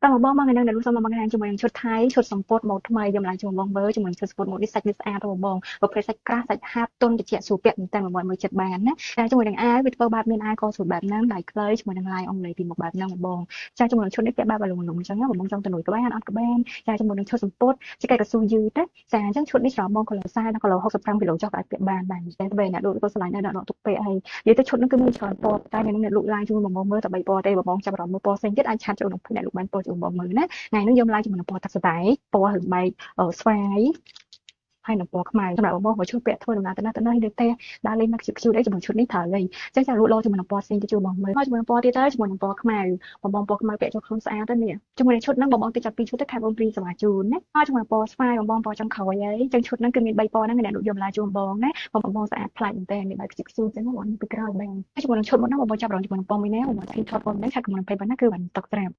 តើបងមកថ្ងៃនេះអ្នកលក់សូមមកបង្ហាញជាមួយនឹងឈុតថៃឈុតសម្ពុតម៉ូតថ្មីយកឡើងជាមួយបងមើលជាមួយនឹងឈុតសម្ពុតម៉ូតនេះសាច់វាស្អាតទៅបងប្រភេទសាច់ក្រាស់សាច់ហាប់ទន់ត្រជាក់ស្រួលពាក់មែនតើបងមើលចិត្តបានណាចាជាមួយនឹងអាវវាធ្វើបែបមានអាវកស្រួលបែបហ្នឹងដៃខ្លីជាមួយនឹងឡាយអង់គ្លេសពីមុខបែបហ្នឹងបងចាជាមួយនឹងឈុតនេះពាក់បែបលងលងអញ្ចឹងបងចង់ទៅនួយក៏បានអត់ក៏បានចាជាមួយនឹងឈុតសម្ពុតជាកែកស៊ូយឺតចាអញ្ចឹងឈុតនេះច្របងគីឡូ40ដល់គីឡូ65គីឡូចុះក៏អាចពាក់បានដែរតែពេលអ្នកលក់ក៏ឆ្លាញ់ដែរអ្នកលក់ទុកពាក់ហើយនិយាយទៅឈុតហ្នឹងគឺមានច្រើនពណ៌តែថ្ងៃនេះអ្នកលក់ឡាយជួយបងមើលតែ3ពណ៌ទេបងចាប់អារម្មណ៍មើលពណ៌ផ្សេងទៀតអាចឆាតចូលក្នុងអ្នកលក់បានពណ៌ជួយបងមើលណាថ្ងៃនេះយកឡាយជាមួយនឹងពណ៌ទឹកសណ្តែកពណ៌រឿងបែកស្វាយហើយនឹងពណ៌ខ្មៅសម្រាប់បងមកជួយពាក់ធ្វើដំណើរទៅណាទៅណីនៅផ្ទះដើរលេងមកខ្ជូតអីជាមួយឈុតនេះត្រូវហើយអញ្ចឹងចាលក់លោជាមួយនឹងពណ៌ផ្សេងទៅជួយបងមើលមកជាមួយនឹងពណ៌ទៀតទៅជាមួយនឹងពណ៌ខ្មៅបងពណ៌ខ្មៅពាក់ចូលខ្លួនស្អាតទៅនេះជាមួយនឹងឈុតហ្នឹងបងទៅចាប់ពីឈុតទៅខែបងព្រីសមាជូនណាហើយជាមួយនឹងពណ៌ស្វាយបងពណ៌ចុងក្រោយហើយអញ្ចឹងឈុតហ្នឹងគឺមាន3ពណ៌ហ្នឹងអ្នកលក់យកឡាជូនបងណាបងស្អាតប្លែកមែនតើមានបែបខ្ជិលខ្ជូតអញ្ចឹងបងពីក្រោយបងហើយជាមួយនឹងឈុតមុនហ្នឹងបងចាប់រងជាមួយនឹងពណ៌មួយណាបងស្គីនថតពណ៌ហ្នឹងឆាត់ជាមួយនឹងពេប៉ុណ្ណាគឺបានតុកត្រាប់។